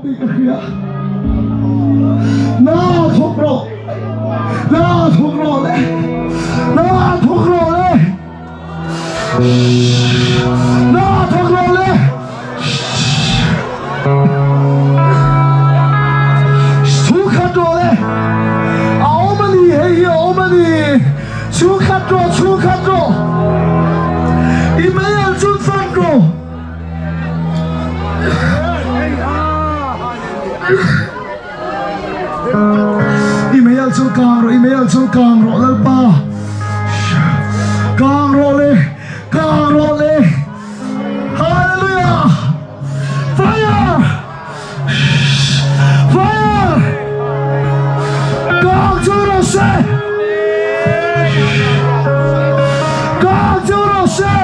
tih ka hria. Na thawk rawh. Na thawk rawh le. Na thawk rawh le. Na thawk rawh le. Chhu khat rawh le. A awm a ni, hei hi a awm a ni. Chhu khat rawh, chhu khat rawh. I mei al chun fan rawh. I mei al chu kang rawh, i mei al chu kang rawh Lalpa. Kang rawh le, kang rawh le. Hallelujah! Fire! Fire! Kang chu rawh se! Kang chu rawh se!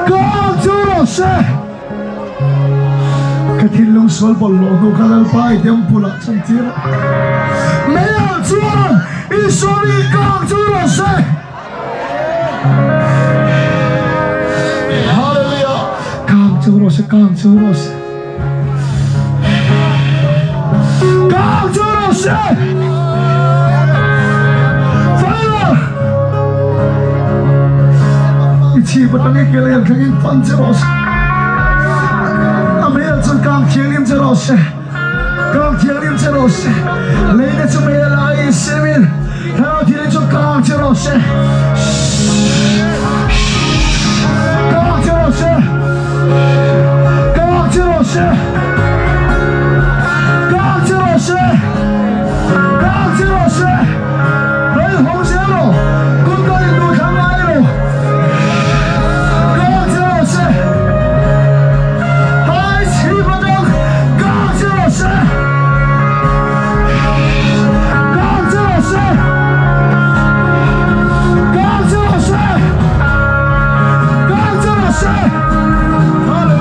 Kang chu rawh se! Ka thinlung sual bawlhhlawh hnu kha Lalpa i temple ah chantir a. Meiah chuan Isua mi kang chu rawh se. Hallelujah. Kang chu rawh se, kang chu rawh se. Kang chu rawh se. Fire! I chhip atang i ke leng thleng in fan che rawh se. A meiah chuan kang thianghlim che rawh se. Kang thianghlim che rawh se. Lei te chu mei a la i simin Thlarau thianghlim chu kang che rawh se. Kang che rawh se. Kang che rawh se. Kang che rawh se. Kang che rawh se. Lei hawng zel rawh. Kut ka in duh thlang ngai lo. Kang che rawh se. Hai chhip atang kang che rawh se. Kang che rawh se. Kang che rawh se. Kang che rawh se. Hallelujah.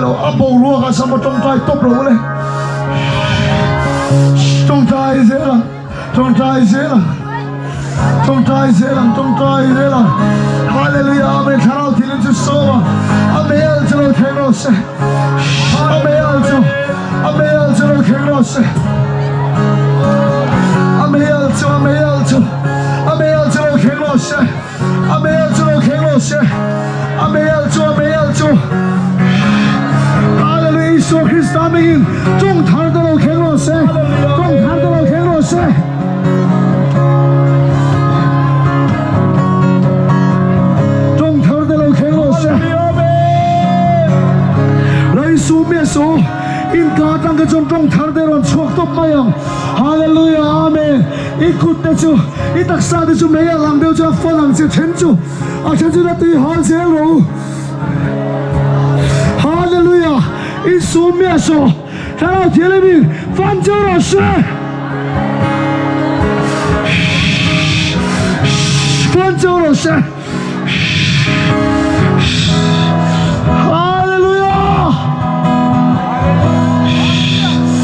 lo a boruak ah sama tawngtai tawp lo le tawngtai zel ang tawngtai zel ang tawngtai zel ang tawngtai zel ang hallelujah amen thlarau thilin chu sawm a a mel chu lo thleng rawh se a mel chu a mel chu lo thleng rawh se a mel chu a mel chu a mel chu lo thleng rawh se A meialh chu lo thleng lo se, a meialh chu, a meialh chu. Hallelujah, Isua Krista hmingin tawng thar te lo thleng lo se, tawng thar te lo thleng lo se. Tawng thar te lo thleng lo se. Laisu Miesu, in ka atang te chuan tawng thar te rawn chhuak tawp mai ang. Hallelujah, Amen. I kut te chu, i taksa te chu mei a lang deuh chu a fan ang che then chu a then chu na tui hal zel rawh u. Hallelujah! I sum miah saw Thlarau Thianghlim in fan chu rawh se. Fan chu rawh se. Hallelujah!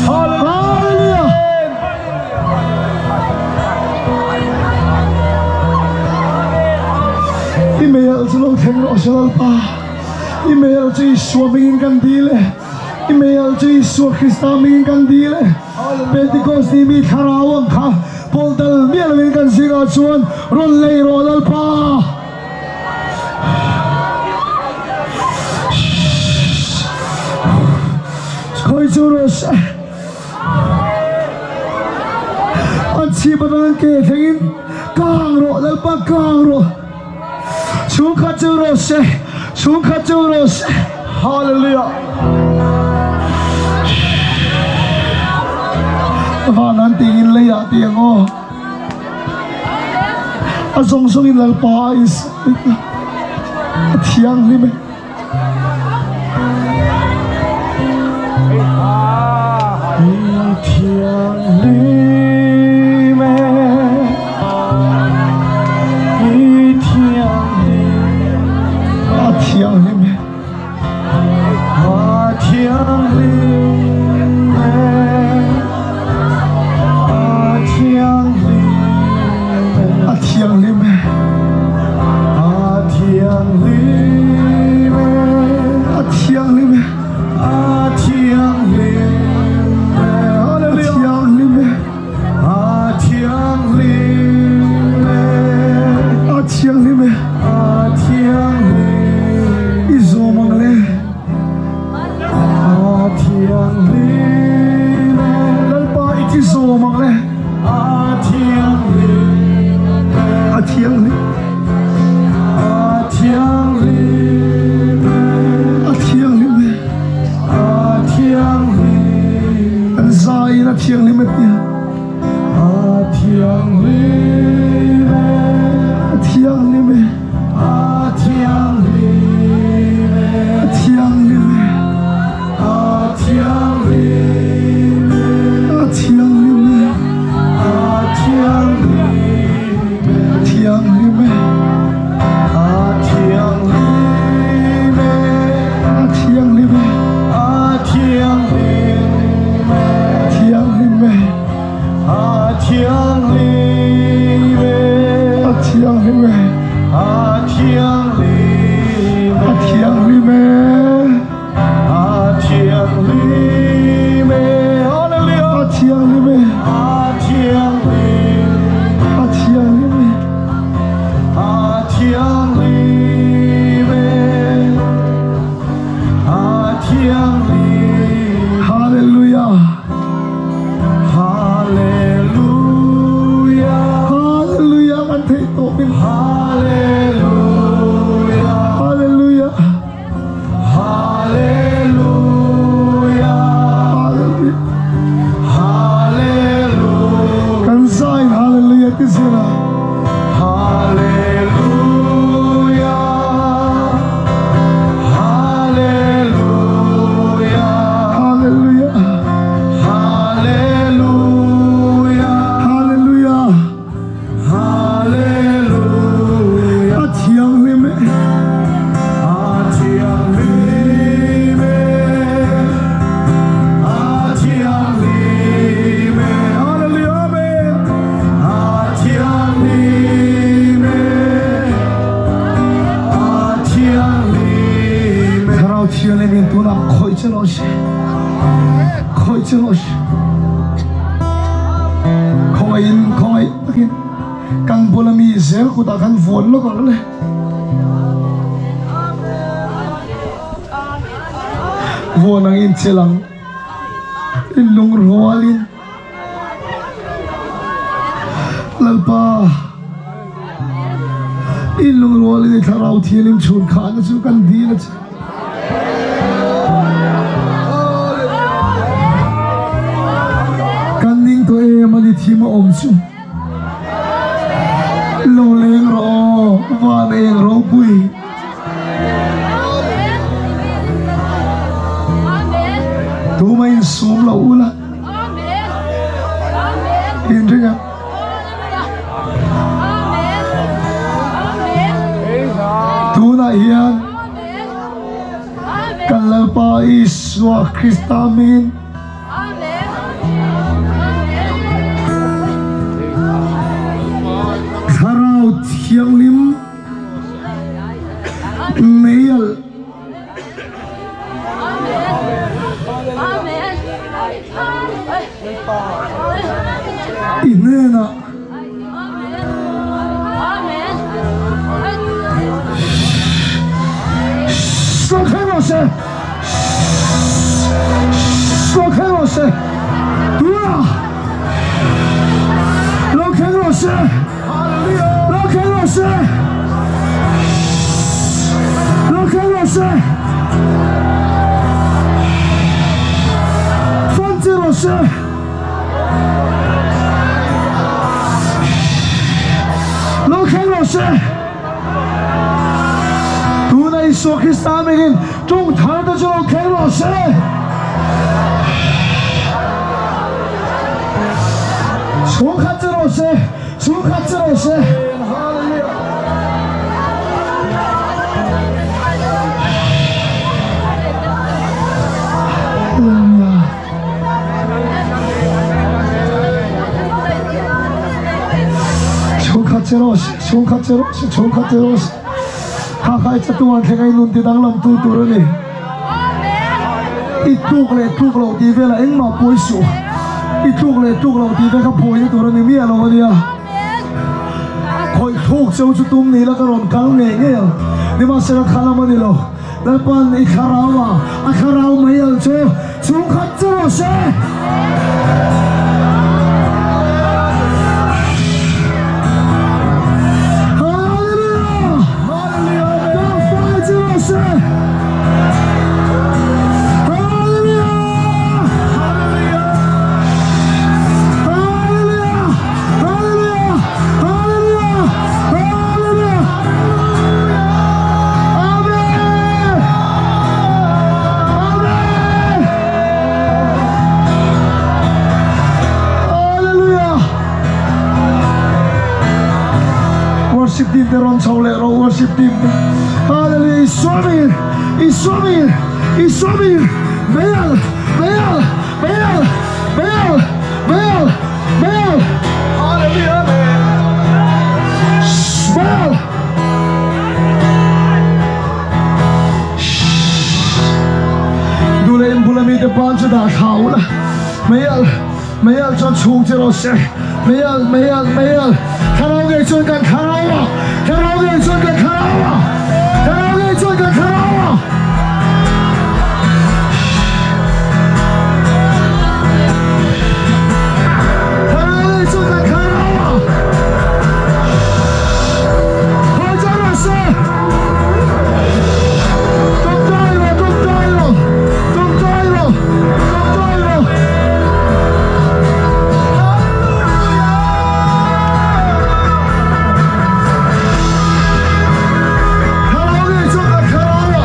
Hallelujah! I meialh chu lo thleng rawh se Lalpa, i meialh chu Isua hmingin kan dil e, i meialh chu Isua Krista hmingin kan dil e. Pentecost ni mi thlarau ang kha pawlh dal miah lovin kan zingah chuan rawn lei rawh Lalpa. Khawi chu rawh se. An chhip atangin ke thlengin kang rawh Lalpa kang rawh chhungkhat chu rawh se chhungkhat chu rawh se Hallelujah Van an tingin leiah ti ang aw a zawng zawngin Lalpa a is a thianghlim e. A thianghlim e. A thianghlim e. A thianghlim e. A thianghlim e. A thianghlim e. A thianghlim e. A thianghlim e. A thianghlim. I zawm ang le. A thianghlim e. Lalpa i ti zawm ang le. A thianghlim e. A thianghlim. A thianghlim e. A thianghlim e. A thianghlim. An zaiin a thianghlim e tia. A thianghlim e. A thianghlim e. A thianghlim e. A thianghlim e. A thianghlim e. A thianghlim e. A thianghlim e. A thianghlim e. A thianghlim e. A thianghlim e. A thianghlim e. A thianghlim e. A thianghlim. se. Khawih che rawh se. Khawngaihin, khawngaih takin kan bula mi zel kutah khan vuan lawk ang le. Vuan angin chelh ang. In lungrualin. Lalpa, i lungrualin i thlarau thianin chhun khahna chu kan dil a che. Kan ning tawh em a ni thim a awm chu. Lo leng rawh aw, van eng ropui. Tuma insum lo ula. Inring a. Tunah hian kan Lalpa Isua Krista hmingin Thlarau Thianghlim Meialh I hnenah Saw rawh se Saw rawh se Tunah Lo thleng rawh se Lo thleng rawh se Lo thleng rawh se Fan che rawh se Lo thleng rawh se Tuna Isua Krista mengin ṭawng thar te chu lo thleng rawh se. Chhungkhat che rawh se, chhungkhat che rawh se. Hallelujah. Chhungkhat che rawh se, chhungkhat che rawh se, chhungkhat che rawh se. Kha kha i chatuan thleng a i nun ti danglam tu tur a ni. I tluk leh tluk loh tih velah engmah pawi suh. I tluk leh tluk loh tih vel kha buaina tur a ni miah lo a nia. Khawih thluk cheu chu tum ni la ka rawn kal ngei ngei ang. Nimahsela kha lam a ni lo. Lalpan i thlarau a, a thlarau mai al chu chhungkhat che rawh se. Hallelujah! Hallelujah! Fai che rawh se. Hallelujah! Hallelujah! Hallelujah! Hallelujah! Hallelujah! Amen! Amen! Hallelujah! Worship team te rawn chho leh rawh worship team te. Hallelujah! Isua min! Isua min! Isua min! Meial! Meial! Meial! Meial! Meial! Meial! Hallelujah! Meial! Duh leh in bula mite pan chu dah thla ula, meialh, meialh chuan chhung che rawh se, meialh, meialh, meialh, thlarau ngei chuan kan thlarau a, thlarau ngei chuan kan thlarau a, thlarau ngei chuan kan thlarau a. Thlarau ngei chuan kan thlarau a. Hawi chuan rawh se. Tawngtai rawh, tawngtai rawh, tawngtai rawh, tawngtai rawh. Thlarau ngei chuan kan thlarau a.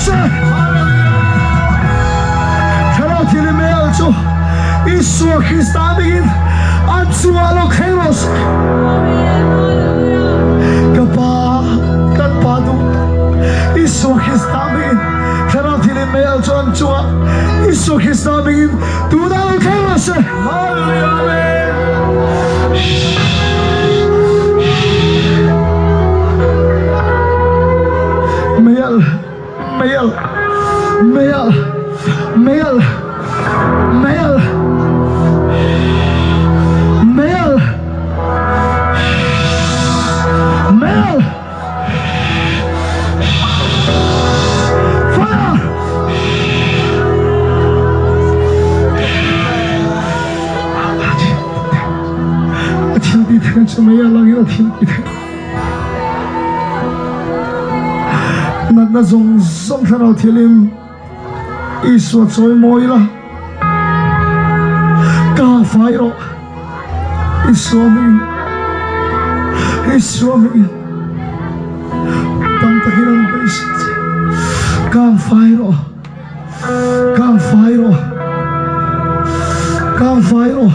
se. Thlarau thil meialh chu Isua Krista hmingin an chungah lo thleng rawh se. Ka Pa, kan Pa duh tak, Isua Krista hmingin Thlarau thil meialh chu an chungah Isua Krista hmingin tunah lo thleng rawh se. Meialh, meialh, meialh, meialh, meialh, meialh, meialh. Fire! A thil ti thei chu mei a langin a thil ti thei. Natna zawng zawng thlarau thilin Isua chawi mawi la. Ka fai rawh. Isua hmingin. Isua hmingin. Tam takin an beisei che. Kang fai rawh. Kang fai rawh. Kang fai rawh.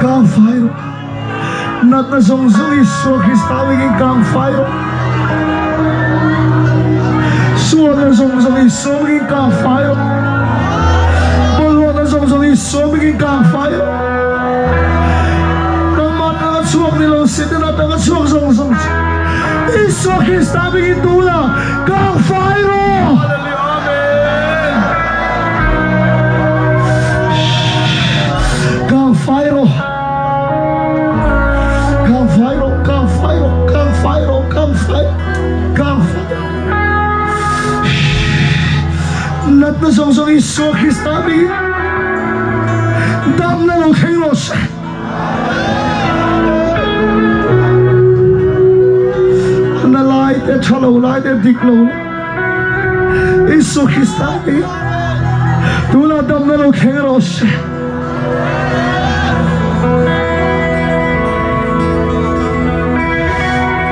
Kang fai rawh. Natna zawng zawng Isua Krista hmingin kang fai rawh. Sualna zawng zawng Isua hmingin kang fai rawh. Bawlhhlawhna zawng zawng Isua hmingin kang fai rawh. Nangmah atanga chhuak ni lo Setana atanga chhuak zawng zawng chu Isua Krista hmingin tunah kang fai rawh. Kang fai rawh. Kang fai rawh, kang fai rawh, kang fai rawh, kang fai, kang fai. Natna zawng zawng Isua Krista hmingin damna lo thleng rawh se. Na lai te, tha lo lai te, dik lo lai. Isua Krista hmingin tunah damna lo thleng rawh se.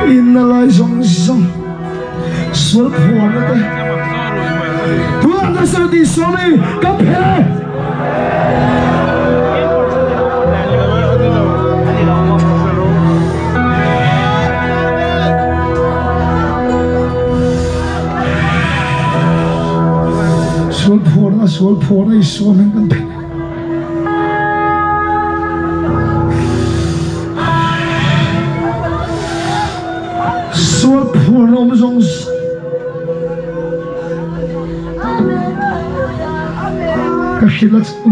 Inna lai zawng zawng sual phuarna te tunah nasa ti suami ka phe. Sual phuarna sual phuarna i suamin kan phe. Sual phuar awm zawng ka hrilh a chu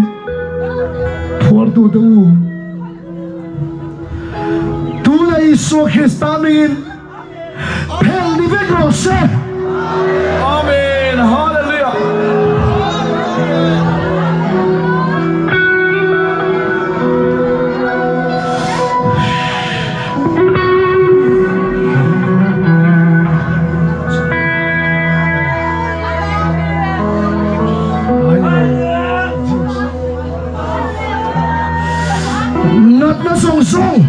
phuartu te u tuna Isua Krista mingin Phel ni vek rawh se. Amen. Hallelujah. Natna zawng zawng.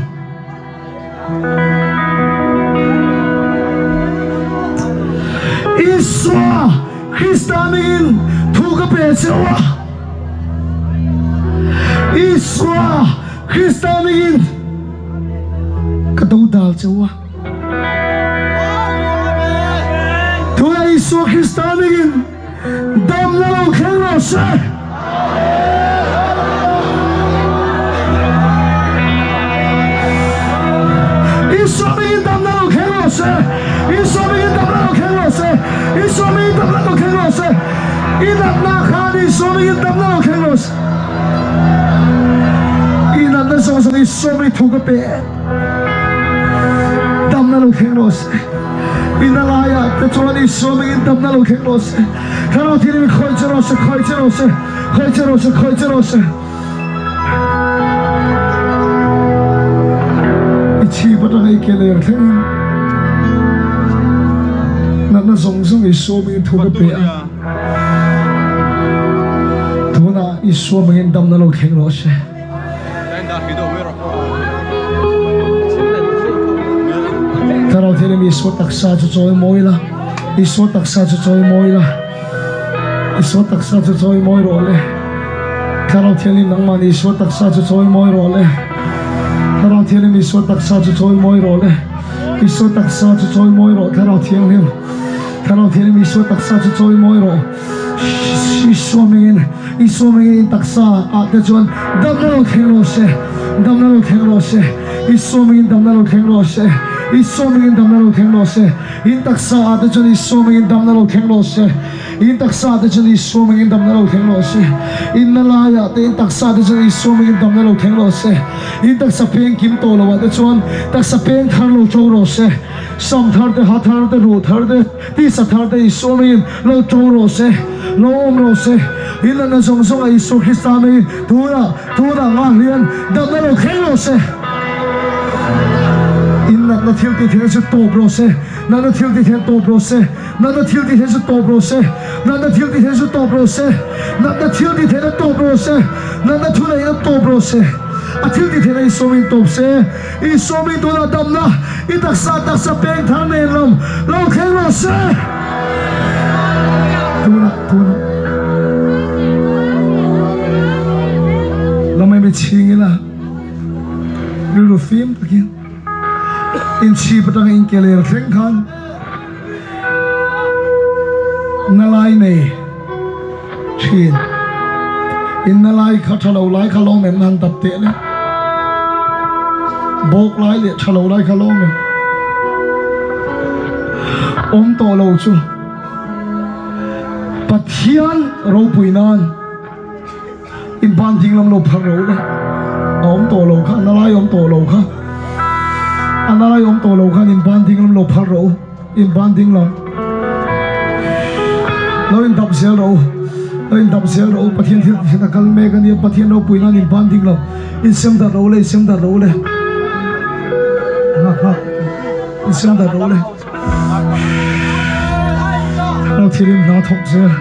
Isua Krista hmingin thu ka pe che u a, Isua Krista hmingin ka dodal che u a. Tunah Isua Krista hmingin Damna lo thleng rawh se. Isua hmingin damna lo thleng rawh se. Isua hmingin damna lo thleng rawh se. Isua hmingin damna lo thleng rawh se. I natna khan Isua hmingin damna lo thleng rawh se. I natna zawng zawng Isua hmingin thu ka pe e. Damna lo thleng rawh se. I na laiah te chuan Isua mingin damna lo thleng rawh se. Thlarau Thianghlim khawih che rawh se, khawih che rawh se, khawih che rawh se, khawih che rawh se. I chhip atanga i ke ler thlengin natna zawng zawng Isua mingin thu ka pe a. Tunah Isua mingin damna lo thleng rawh se. Thlarau Thianghlim. Isua taksa chu chawi mawi la, Isua taksa chu chawi mawi la, Isua taksa chu chawi mawi rawh le. Thlarau Thianghlim nangmah nih Isua taksa chu chawi mawi rawh le. Thlarau Thianghlim Isua taksa chu chawi mawi rawh le. Isua taksa chu chawi mawi rawh Thlarau Thianghlim. Thlarau Thianghlim Isua taksa chu chawi mawi rawh. Isua mingin, Isua mingin in taksa ah te chuan damna lo thleng rawh se, damna lo thleng rawh se, Isua mingin damna lo thleng rawh se, Isua mingin damna lo thleng rawh se, in taksa ah te chuan Isua mingin damna lo thleng rawh se, in taksa ah te chuan Isua mingin damna lo thleng rawh se, in na lai ah te in taksa ah te chuan Isua mingin damna lo thleng rawh se, in taksa peng kim tawh lo ah te chuan taksa peng thar lo to rawh se, sam thar te, ha thar te, ruh thar te. Tisa thar te Isua meiin lo to rawh se, lo awm rawh se. In natna zawng zawng a Isua Krista meiin tunah, tunah ngah hlian damna lo thleng rawh se. In natna thil ti thei chu tawp rawh se, natna thil ti thei tawp rawh se, natna thil ti thei chu tawp rawh se, natna thil ti thei chu tawp rawh se, natna thil ti theihna tawp rawh se, natna thuneihna tawp rawh se. A thil ti theihna Isua meiin tawp se. Isua mi tunah damna i taksa taksa peng thar nen lam lo thleng rawh se. Tunah tunah lamai mi chhing ila rilru fim takin inchhip atanga inkeler thleng khan na lai nei thin. In na lai kha tha lo lai kha lawm em han dap teh le. Bawk lai leh tha lo lai kha lawm em. Awm tawh lo chu Pathian ropui nan in ban ding lam lo phar ro le. A awm tawh lo kha, a na lai awm tawh lo kha. A na lai awm tawh lo khan in ban ding lam lo phar ro. In ban ding lam lo in dap zel rawh u, lo in dap zel rawh u, Pathian thil tih a kal mek a nia, Pathian ropui nan in ban ding lo, in sem darh rawh u le, in sem darh rawh u le, ha ha, in sem darh rawh u le, lo thil in hna thawk zel.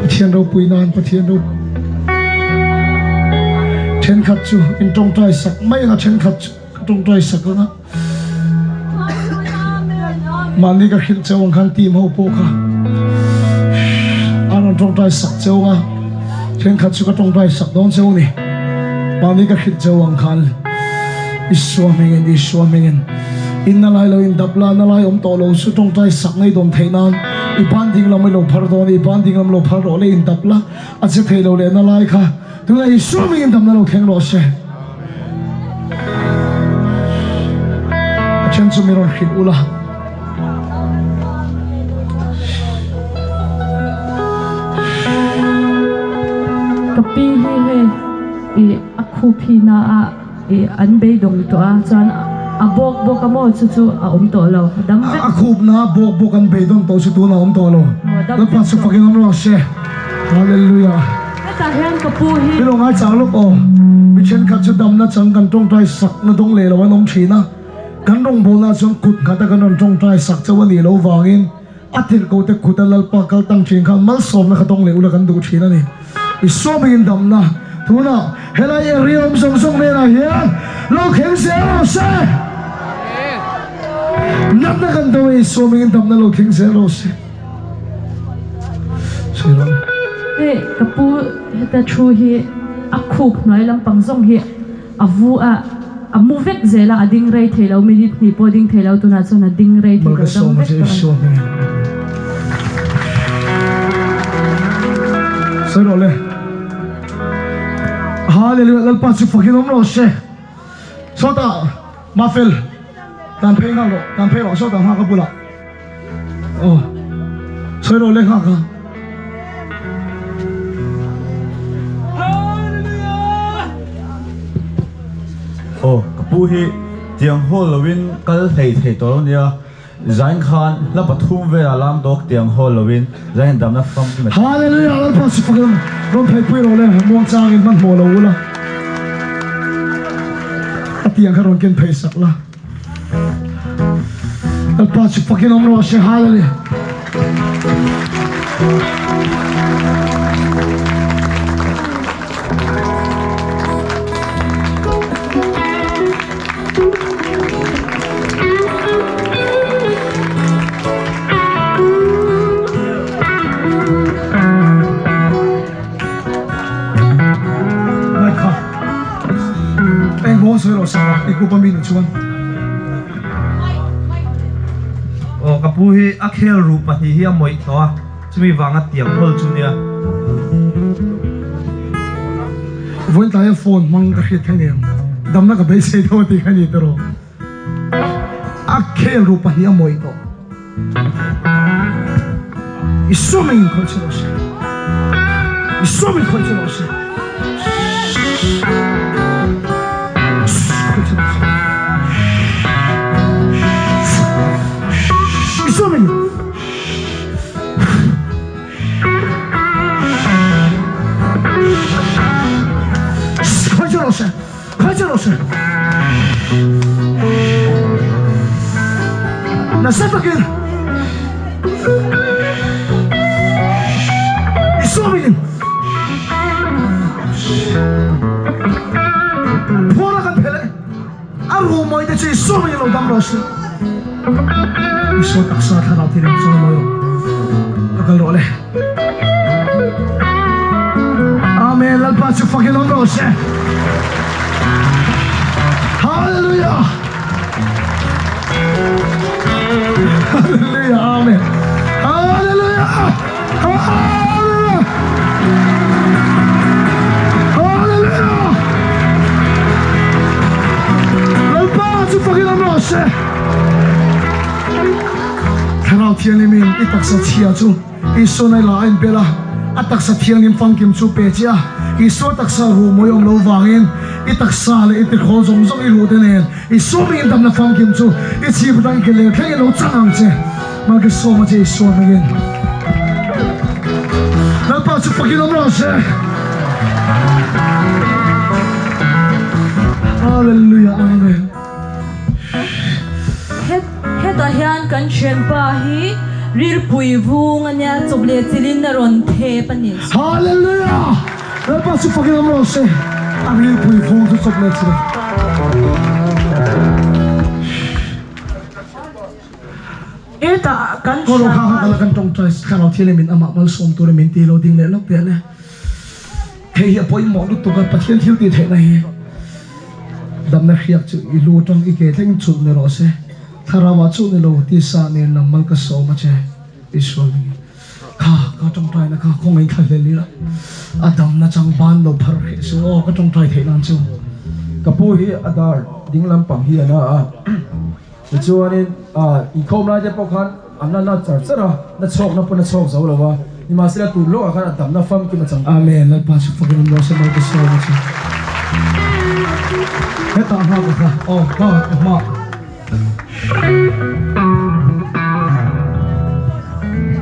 Pathian ropui nan Pathian ro thenkhat chu in tawngtai sak mai anga thenkhat chu ka tawngtai sak anga mahni ka hrilh cheu ang khan team ho pawh kha an rawn tawngtai sak cheu anga thenkhat chu ka tawngtai sak dawn cheu ni mahni ka hrilh cheu ang khan Isua hmingin Isua hmingin In na lai lo in dap la, na lai awm tawh lo chu tawngtai sak ngei dawn theih nan i ban ding lam i lo phar dawn, i ban ding lam lo phar rawh le in dap la, a che thei lo leh na lai kha tunah Isua mingin damna lo thleng rawh se. A then chu mi rawn hrilh ula. Ka pi hi hei i a khup hi na a. I an beidawng tawh a, chuan a bawk bawk a maw chu chu a awm tawh lo, a dam vek. A khupna a bawk bawk an beidawng tawh chu tunah a awm tawh lo. Lalpa chu fakin awm rawh se. Hallelujah. Hetah hian ka pu hi. Min lo ngaichang lawk aw. Mi thenkhat chu damna chang kan tawngtai sakna dawng leh lo an awm thin a. Kan rawngbawlna chuan kut nghat a kan rawn tawngtai sak chauh a nih loh vangin a tirhkoh te kut a Lalpa kal tang thin khan malsawmna kha dawng leh ula kan duh thin a ni. I sawmingin damna tunah helai area awm zawng zawng hnenah hian lo thleng zel rawh se. Natna kan do e, i sawmingin damna lo thleng zel rawh se. Sawi rawh le. Hei ka pu heta thu hi a khup hnuai lampang zawng hi A vu a, a mu vek zel a, a ding rei thei lo, minute hnih pawh a ding thei lo, tunah chuan a ding rei thei lo, dam vek tawh a ni. Sawi rawh le. Hallelujah, Lalpa chu fakin awm rawh se. Sawtah Mafel, tan phei nghal rawh, tan phei rawh, sawtah nghak a bulah. Aw, sawi rawh le nghak a. Aw, ka pu hi tiang hawl loin kal hlei thei tawh lo nia, zain khan hla pathum velah lam dawk tiang hawl loin zain damna famkim a. Hallelujah Lalpa chu fakin rawn pheipui rawh le, muangchangin hmanhmawh lo ula, a tiang kha rawn ken phei sak la. Lalpa chu fakin awm rawh se Hallelujah. sawi rawh sa i group a mi nih chuan. Aw ka pu hi a khel ruh pahnih hi a mawih tawh a, chumi vanga tiang hawl chu nia. Vawiin tlaia phone hmang ka hriat kha nen damna ka beisei deuh a tih kha ni tiraw. A khel ruh pahnih a mawih tawh. I sawming in khawih che rawh se. I sawming khawih che rawh se. Khawih che rawh se. I sawming. Khawih che rawh se. Khawih che rawh se. Nasa takin i sawmin phur a kan phel e. A rumawi te chu i sawmin lo dam rawh se. I saw taksa thlarau thil in chawi mawi rawh. Ka kal rawh le. Amen Lalpa chu fakin awm rawh se. Hallelujah. Hallelujah. Amen. Hallelujah. Hallelujah. Hallelujah. Lalpa chu fakin awm rawh se. Thlarau Thianghlimin i taksa chhia chu Isua nai la a inbel a, a taksa thianghlim famkim chu pe che a. Isua taksa ruh mawi awm lo vangin i taksa leh i tikhawl zawng zawng i ruhte nen Isua mingin damna famkim chu i chhip atang i ke lel thlengin lo chang ang che. Malsawma che Isua mingin. Lalpa chu fakin awm rawh se. Hallelujah Amen. Hetah hian kan thianpa hi rilpui vung a nia, chawp leh chilhin a rawn thep a ni. Hallelujah! Lalpa chu fakin awm rawh se, a rilpui vung chu chawp leh chilhin. Hetah kan Kawr kha thianpa kha kan tawngtai thlarau thian in amah malsawm turin min ti lo ding leh lawk teh le. Hei hi a pawimawh lutuk a, Pathian thil tih theihna hi. Damna hriak chu i lu atang i ke thleng chulh ni rawh se, thlarau ah chu ni lo, tisa nen lam mal ka sawm a che, Isua hmingin. Kha, ka tawngtaina kha khawngaih thla hlel ila, a damna chang ban lo phar hreh suh aw, ka tawngtai theih nan chu. Ka pu hi a dar ding lampang hi a na a, tichuanin inkhawm lai te pawh khan a na na char char a, na chhawk na pawn a chhawk zo lo a, nimahsela tun lawkah khan a damna famkim a chang. Amen, Lalpa chu fakin awm rawh se, mal ka sawm a che. Hetah hma ka kha, aw ka ka hma.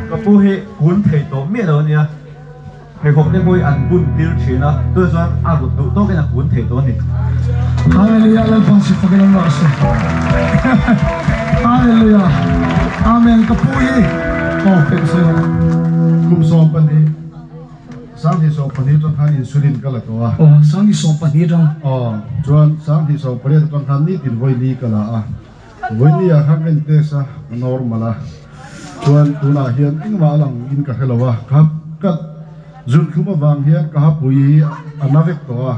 Ka pu hi kun thei tawh miah lo ania, pheikhawk te pawh hi an bun tir thin a, tunah chuan a rut duh tawkin a kun thei tawh a ni. Hallelujah Lalpa chu fakin awm rawh se. Hallelujah Amen ka pu hi aw pek zel ang. Kum 12 2012 atang khan insulin ka la tawh a. Aw 2012 atang. Aw chuan 2018 atang khan nitin vawi li ka la a. Vawi li ah khan ka in test a, ka normal a. Chuan tunah hian engmah a lang in ka hre lo a. Ka ka zunhlum avang hian ka hapui hi a na vek tawh a.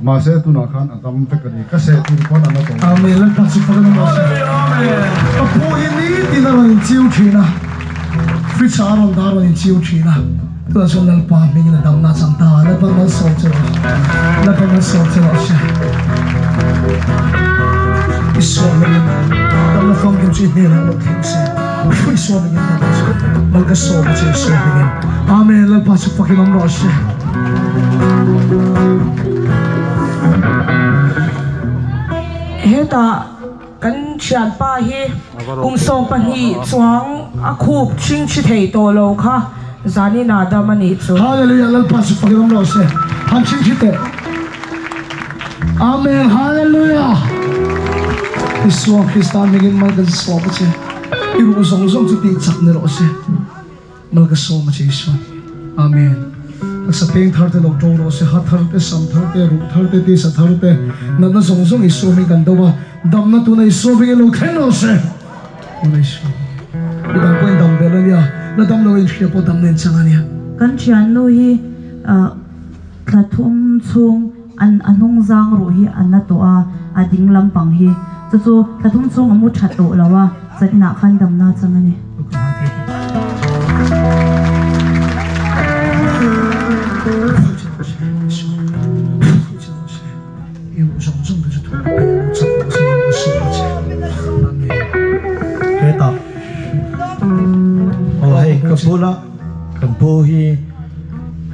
Mahse tunah khan a dam vek a ni. Ka seh tur pawn a na tawh lo. Amen Lalpa chu fak a ni rawh se. Ka pu hi nitin a rawn inchiu thin a, fridge ah a rawn dah a rawn inchiu thin a. Tunah chuan Lalpa hmingin a damna a chang ta. Lalpa malsawm che rawh se. Lalpa malsawm che rawh se. I sual mengin damna famkim chu i hnenah lo thleng se. I sual mengin damna chu mal ka sawm a che i sual mengin. Amen. Lalpa chu fakin awm rawh se. Hetah kan thianpa hi kum 12 chuang a khup chhingchhi thei tawh lo kha zanin ah dam a nih chu. Hallelujah Lalpa chu fakin awm rawh se. Han chhingchhi teh. Amen Hallelujah Isua Krista hmingin mal kan sawm a che. I ruh zawng zawng chu tih chak ni rawh se. Mal ka sawm a che Isua hi. Amen. Taksa peng thar te lo to rawh se, ha thar te, sam thar te, ruh thar te, tisa thar te, natna zawng zawng Isua hming kan do a, damna tuna Isua hmingin lo thleng rawh se. Tuna Isua hmingin. Midang pawhin dam vel a nia, na dam lo inhria pawh dam nen chang a nia. Kan thiannu hi thla thum chhung. an a hnung zang ruh hi a na tawh a, a ding lampang hi. Chu chu thla thum chhung a mu tha tawh lo a, zaninah khan damna a chang a ni. Hetah aw hei ka bula kan pu hi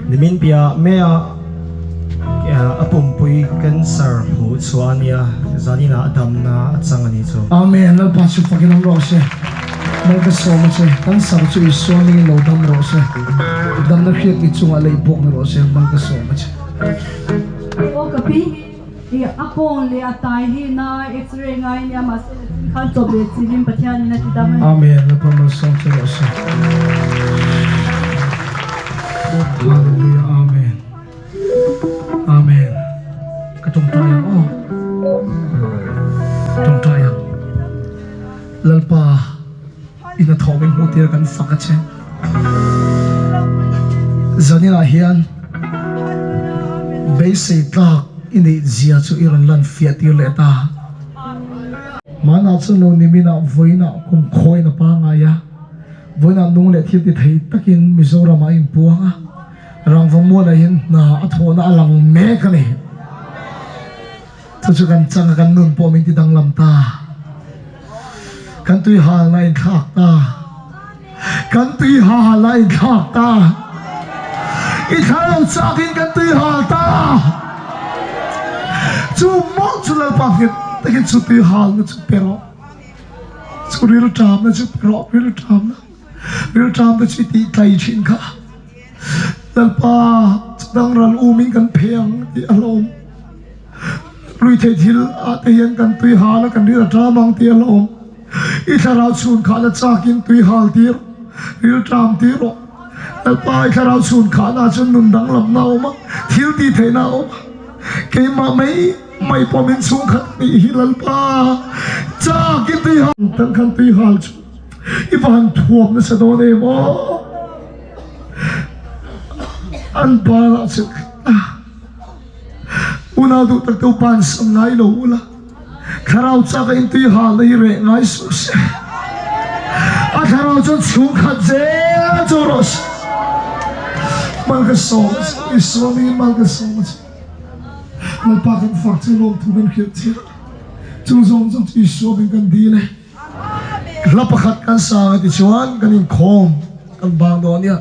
nimin piah maia a pumpui cancer hmuh chhuah a nia zaninah damna a chang a ni chu. Amen Lalpa chu fakin awm rawh se Mal ka sawm a che cancer chu Isua hmingin lo dam rawh se damna hriat ni chungah lei bawk ni rawh se Mal ka sawm a che. Aw ka pi hi a kawng leh a tai hi na x-ray ngai nia mahse la chin khan chawp leh chilin Pathian in a ti dam a ni. Amen Lalpa malsawm che rawh se. Hallelujah Amen Amen ka tawngtai ang aw tawngtai ang Lalpa in a thawh min hmuh tir kan fak a che. Zaninah hian beisei tlak i neih zia chu i rawn lan fiah tir leh ta. Hmanah chuan lo niminah vawiinah kum khawiin a pangngai a, vawiinah nung leh thil ti thei takin Mizoramah a inpuang a, Rangvamualah hian hna a thawhna a lang mek a ni. Chu chu kan chang a, kan nun pawh min ti danglam ta. Kan tui halna a inthlak ta. Kan tui hal a inthlak ta. I thlarau chakin kan tui hal ta. Chu mawlh chu Lalpa nghet takin chu tui halna chu pe rawh. Chu rilṭamna chu pe rawh, rilṭamna. Rilṭamna chu i tih tlai thin kha. Lalpa chu dangral umin kan phei ang tih a hlawm. Ruithei thil ah te hian kan tui hal a, kan ril a ṭam ang tih a hlawm. I thlarau chhun khahna chakin tui hal tir, ril ṭam tir rawh. Lalpa i thlarau chhun khahna chuan nun danglamna a awm a, thil tih theihna a awm a. Keimah mai mai pawh min chhungkhat nih hi Lalpa chakin tui hal tan khan tui hal chu i va han thuam nasa dawn em aw. An banah chu unau duh tak te u ban sam ngai lo ula, thlarau chak a intui hal na hi reh ngai suh se. A thlarau chuan chhungkhat zel chu rawh se. Mal ka sawm a che, Isua hmingin mal ka sawm a che. Lalpa kan fak che, lawmthu kan hrilh che. Chu zawng zawng chu Isua hming kan dil e. Hla pakhat kan sang a ti chuan kan inkhawm kan bang dawn nia.